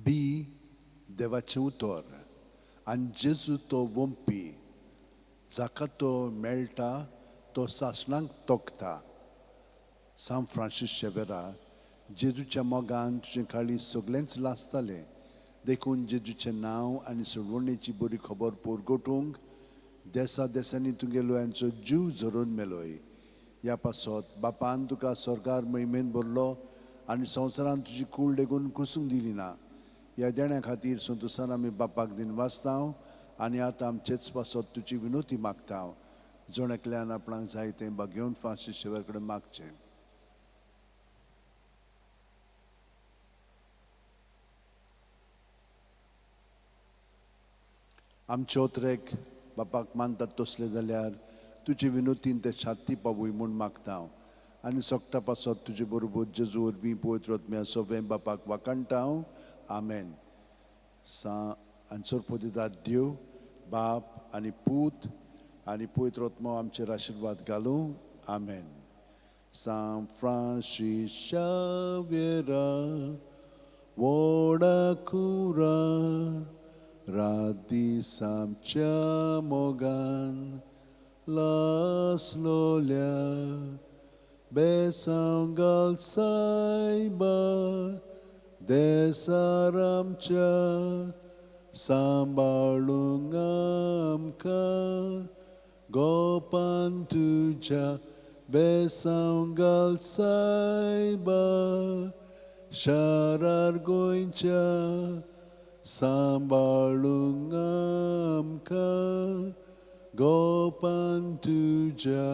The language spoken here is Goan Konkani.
बी देवाचें उतर आनी जेजू तो वोंपपी. जाका तो मेळटा तो सासणाक तगता. सां फ्रांसीस शेवेरा, जेजूच्या मोगान तुजें काळीज सगलेंच लासतालें. देखून जेजूचें नांव आनी सोडवणेची बरी खबर परगटूंक देसा देसांनी तुगेलोयांचो जीव झरोवन मेलोय. ह्या पासत बापान तुका स्वर्गार महिमेन भरलो आनी संवसारांत तुजी कूड लेगून कुसूंक दिली ना. ह्या देण्या खातीर संतोसान आमी बापाक दिनवासतांव आनी आतां आमचेच पासत तुजी विनोती मागता. जण एकल्यान आपणाक जाय तें भागेवन फ्रांसीस शेवर कडेन मागचें. आमचे ओतरेक बापाक मानतात तसले जाल्यार तुजे विनोतीन ते छाती पावूय म्हूण मागता आनी सोगटा पासत तुजे बरोबर जेजू वरवीं पवित्र आत्म्या सगळें बापाक वाखाणटा हांव. आमेन. सा आनी सोरपोदिदाद देव बाप आनी पूत आनी पवित्र आत्मो आमचेर आशिर्वाद घालूं. आमेन. सां फ्रांसीस शाव्येरा व्हडा कुरा रात दीस आमच्या मोगान लासलोल्या बेसांव घाल सायबा देसार आमच्या सांबाळूंक आमकां गोपान तुज्या बेसांव घाल सायबा शारार गोंयच्या सांबाळूंक आमकां गोपान तुज्या.